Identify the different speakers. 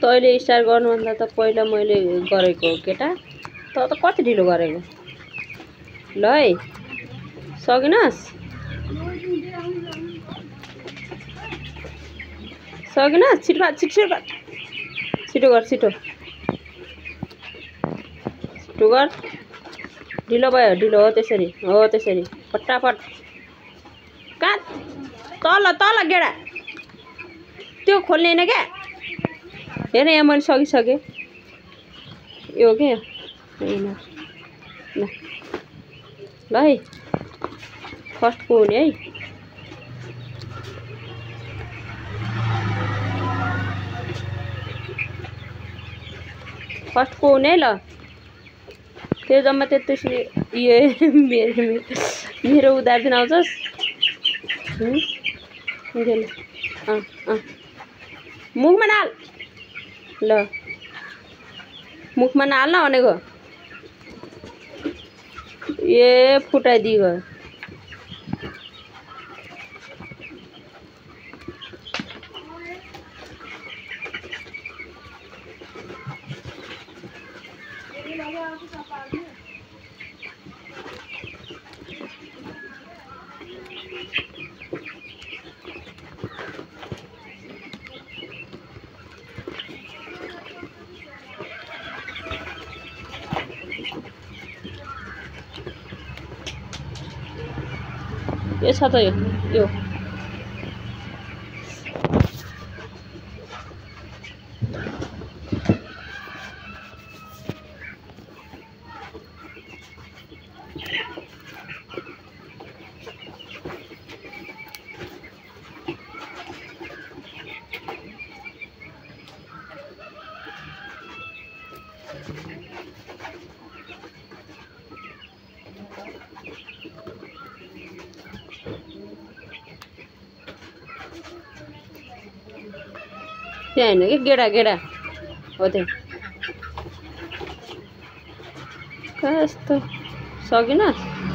Speaker 1: तैँले स्टार्ट गर्नुभन्दा त पहिला मैले गरेको हो केटा। त कति ढिलो गरेको। ल है सकिनस् सकिनस् छिटो छिटो गर छिटो गर। ढिलो भयो ढिलो हो त्यसरी फटाफट। कहाँ तल गेडा त्यो खोल्ने होइन क्या। हेर यहाँ मैले सकिसकेँ यो हो क्या ल है फर्स्टको हुने है। फर्स्टको हुने ल त्यो जम्मा त्यसरी यो मेरो उधार दिन आउँछस्। मुखमा नहाल ल मुखमा नहाल्न भनेको। ए फुटाइदियो यो छ त यो त्यहाँ होइन कि गेडा हो त्यो। कस्तो सकिनस्।